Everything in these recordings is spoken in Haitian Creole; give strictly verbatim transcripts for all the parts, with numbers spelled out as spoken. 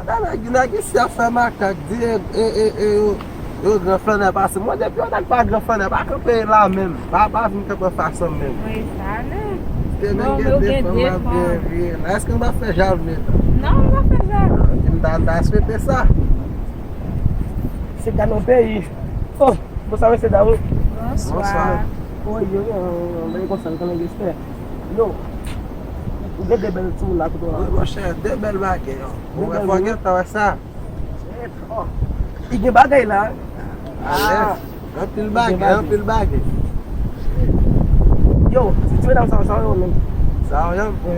Nèg, nèg isi ap fè makak, di e, e, e, e, yo, yo gran flannè pase. Mwen, depi yon nèg pa gran flannè, pa kanpe la menm. Pa, pa vin kanpe anfas mwen menm. Mwen sa menm. Te menm gen de fanm ap gen vye la. Èske m pa fè jalou, medam? Non, ou pa fè jalou. Ah, m ta, m ta swete sa. Se gade yon peyi. Oh, bonswa, mesye dam. Bonswa. Bonswa. Oh, yo, yo, yo, yo, konsa, yo, konsa, yo, yo, yo, ou gen de bèl timoun la kote w la. Wi, monchè, de bèl bagay, yo. Ou wè, fò gen tan wè sa. Li gen bagay la. Alèz. Anpil bagay, anpil bagay. Yo, ti, ti medam sa, sa yo menm. Sa yo menm? Wi.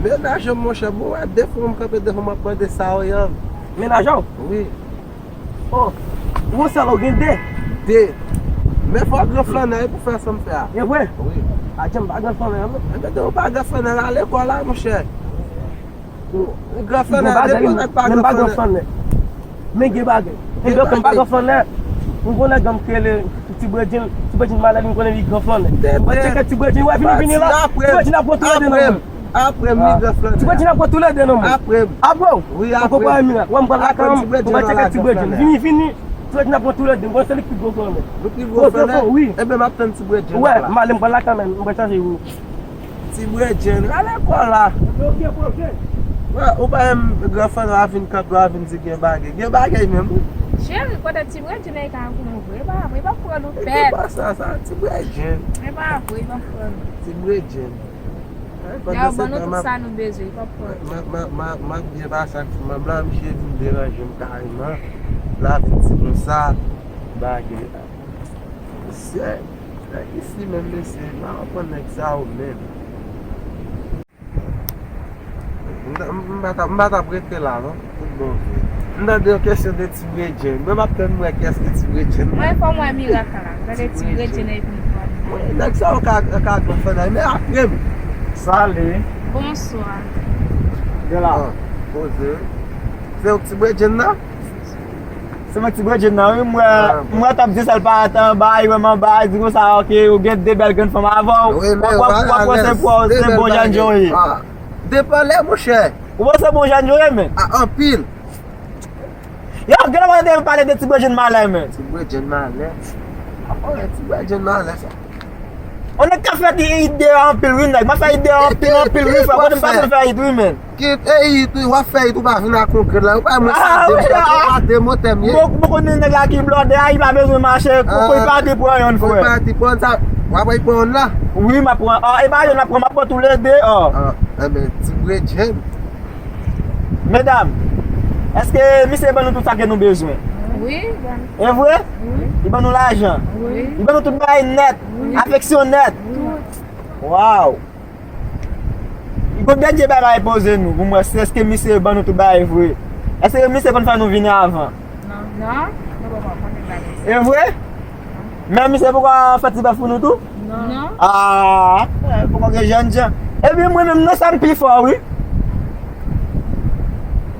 Menaj yo, monchè, bon, wè, de fwa m kanpe devan m ap mande sa yo menm. Menaj yo? Wi. Oh, ou sèl ou gen de? De. Men fò gran flannè pou fè sa m fè a. E vre? Wi. A, jan m pa gran flannè, non. Enben, ou pa gran flannè, al lekòl la, monchè. Gran flannè, depi nèg pa gran flannè. Men gen bagay. Enben, kòm m pa gran flannè, m konnen granm ki rele Ti Bredjin, Ti Bredjin malè, m konnen li gran flannè. Mwen tcheke Ti Bredjin, wè, vini, vini la. Ti Bredjin ap pran tou lè de nan mwen. Apre m, li gran flannè. Ti Bredjin ap pran tou lè de nan mwen. Apre m. Apre w? Wi, apre m. Ou konprann, Mira? Wè, m pral lakay mwen, m pral tcheke Ti Bredjin. Vini, vini. Ti Bredjin ap pran tou lè de. Mwen se li ki pi gwo flannè. Ou pi gwo flannè? Wi. Enben, m ap tann Ti Bredjin la. Wè, m ale, m pral lakay mwen, m pral chaje, wi. Ti Bredjin, rale kò la. Wè, ou pa menm gran flannè, w a vin kanpe, w a vin di gen bagay. Gen bagay menm, wi. Cheri, kote Ti Bredjin e ka pou nou vre, e pa vre, e pa pran nou pèt. E pa sa, sa, Ti Bredjin. E pa vre, e pa pran nou. Ti Bredjin. Dayè, ban nou tout sa nou bezwen, pa pran. M ap, m ap, m ap, m ap byen pase ak fanm la, misye vin deranje m kareman. L a vin di nou sa, bagay. Mesye, nèg isi menm, mesye, m pa konprann nèg sa yo menm. M ta, m, m pa t ap, m pa t ap rete la, non. Tout bon vre. M tande yon kesyon de Ti Bredjin. Mwen, m ap tann mwen kiyès ki Ti Bredjin. Mwen, fò mwen mirak la. Tande Ti Bredjin epi m pran. Mwen, nèg sa yo ka, ka granfè nan, men apre m. Salut. Bonsoir. De la. Ah, poze. Se yon Ti Bredjin nan? Se mwen Ti Bredjin nan, wi. M wè, m wè t ap di sèl pa atan anba, li wè m anba, li di konsa, ok, ou gen de bèl grenn fanm avè w. Wi, men w ap wè se bon jèn jan w ye. Depan lè, monchè. Ou panse bon jèn yo ye, men? A, anpil. Yo, gen lè mwen tande yo pale de Ti Bredjin malè, men. Ti Bredjin malè. A, bon, Ti Bredjin malè, sa. On nèg ka fè ide anpil, wi, nèg. Mwen fè ide anpil, anpil, wi, frè. Kote m pase, m fè ide, wi, men. Ki, e, it, wi, w ap fè it, ou pa vin ak yon grenn la. Ou pa mwen sa de motè m ye. Bon, bon, konnen nèg la ki blòdè a, li pa bezwen mache, pou, pou li pa te pran yonn, frè. Pou li pa te pran sa, w ap pran yonn la? Wi, m ap pran. A, e pa yonn m ap pran, m ap pran tou le de, a. A, enben, Ti Bredjin. Medam, èske misye ban nou tout sa ke nou bezwen? Wi, ban nou. E vre? Wi. Li ban nou lajan? Wi. Li ban nou tout bagay nèt? Wi. Afeksyon nèt? Tout. Waw! Li gon dènye bagay poze nou, pou m wè si èske misye ban nou tout bagay vre. Èske misye konn fè nou vini avan? Non. Non, nou poko konnen bagay sa. E vre? Men misye poko fè ti bèf pou nou tou? Non. Non. Ah, eh, poko gen jèn jan. Epi mwen menm nan sa m pi fò, wi.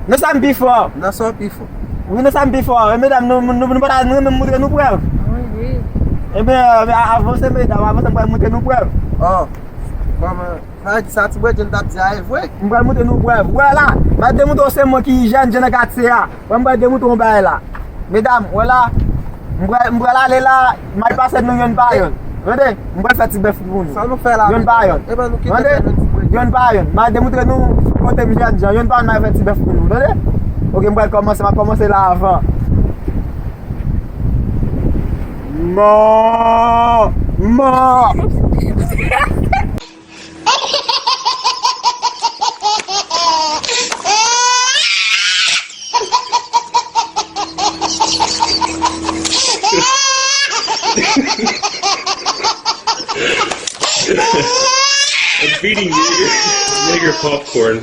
Nan sa m pi fò. Nan sa w pi fò. Wi, nan sa m pi fò. E medam, nou, nou, nou pa ta, nou menm moutre nou prèv. Wi, wi. Ebyen, eh, avanse, medam, avanse, m pral moutre nou prèv. Oh, kòman? Sa vle di sa Ti Bredjin t ap di a e vre? M pral moutre nou prèv. Wè la, m pral demontre w se mwen ki jèn jan nan katye a. Wè, m pral demontre w yon bagay la. Medam, wè la, m pral, m pral ale la, m al pase nou yonn pa yonn. Tande, m pral fè ti bèf pou nou. Sa nou fè la, yonn pa yonn. Tande, yonn pa yonn. M al demontre nou kote m jèn jan, yonn pa yonn m al fè ti bèf pou nou. Tande? Ok, m pral kòmanse, m ap kòmanse la avan. Mò! Mò! I'm feeding you Jaeger popcorn.